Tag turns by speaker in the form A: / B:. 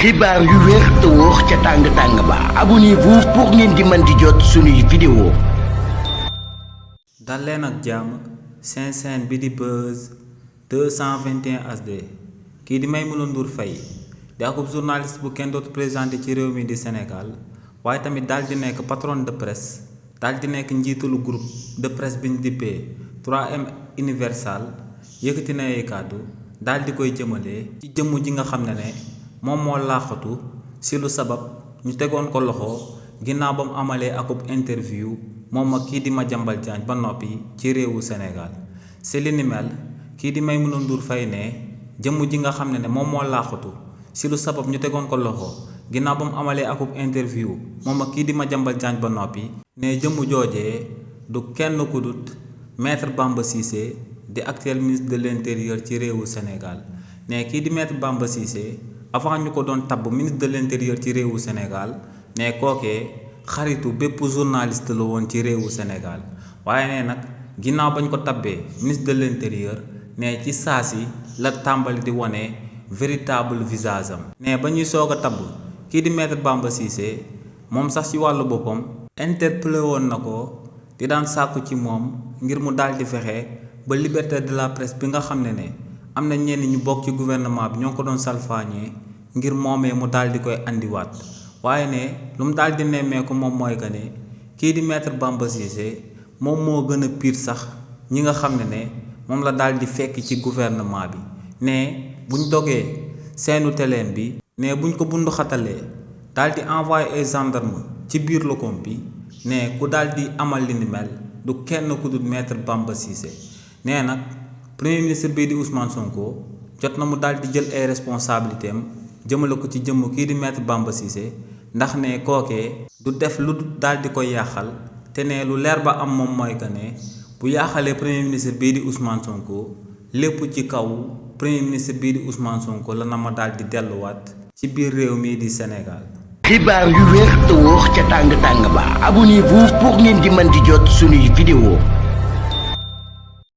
A: xibaar yu wér te wóor ca tàng ba abonnez-vous pour ngeen di mën di jot suñuy vidéo.
B: dal leen ak jàmm seen chaîne bi di Buzz 221 HD kii di Maimouna Ndour Faye di akub journaliste bu kenn dootu présenté ci réew mi di Sénégal waaye tamit daal di nekk patron de presse daal di nekk njiitalu groupe de presse bi ñu dippee 3M Universal yëkkati na ay kàddu daal di koy jëmale ci jëmm ji nga xam ne moom moo laaxatu si lu sabab ñu tegoon ko loxo ginnaaw ba mu amalee akub interview moom ak kii di Madiambal Diagne ba noppi ci réewu Sénégal si li ni mel kii di Maimouna Ndour Faye ne jëmm ji nga xam ne moom moo laaxatu si lu sabab ñu tegoon ko loxo ginnaaw ba mu amalee akub interview moom ak kii di Madiambal Diagne ba noppi ne jëmm joojee du kenn ku dut maître Bamba Cissé di actuel ministre de l'intérieur ci réewu Sénégal ne kii di maître Bamba Cissé avant ñu ko doon tabb ministre de l'intérieur ci réewu Sénégal ne kookee xaritu bépp journaliste la woon ci réewu Sénégal waaye ne nag ginnaaw bañ ko tabbee ministre de l'intérieur ne ci saasi la tàmbali di wane véritable visage am ne ba ñuy soog a tabb kii di maître Bamba Cissé moom sax ci wàllu boppam interpellé woon na ko di daan sàkku ci moom ngir mu daal di fexe ba liberté de la presse bi nga xam ne am na ñenn ñu bokk ci gouvernement bi ñoo ko doon salfaañee ngir moomee mu daal di koy andiwaat waaye ne lu mu daal di nemmeeku moom mooy que ne kii di maître Bamba Cissé moom moo gën a pire sax ñi nga xam ne moom la daal di fekk ci gouvernement bi ne buñ dogee seenu teleem bi ne buñ ko bundu xatalee daal di envoyé ay gendarme ci biir lokom bi ne ku daal di amal li ni mel du kenn ku dul maître Bamba Cissé nee nag premier ministre bii di Ousmane Sonko jot na mu daal di jël ay responsabilités am jëmale ko ci jëmm kii di maître Bamba Cissé ndax ne kookee du def lu daal di koy yàqal te ne lu leer ba am moom mooy que ne bu yàqalee premier ministre bii di Ousmane Sonko lépp ci kaw premier ministre bii di Ousmane Sonko la na ma daal di delluwaat ci biir réew mii di Sénégal.
A: xibaar yu wér te wóor ca tàng ba abonnez-vous pour ngeen di mën di jot suñuy vidéo.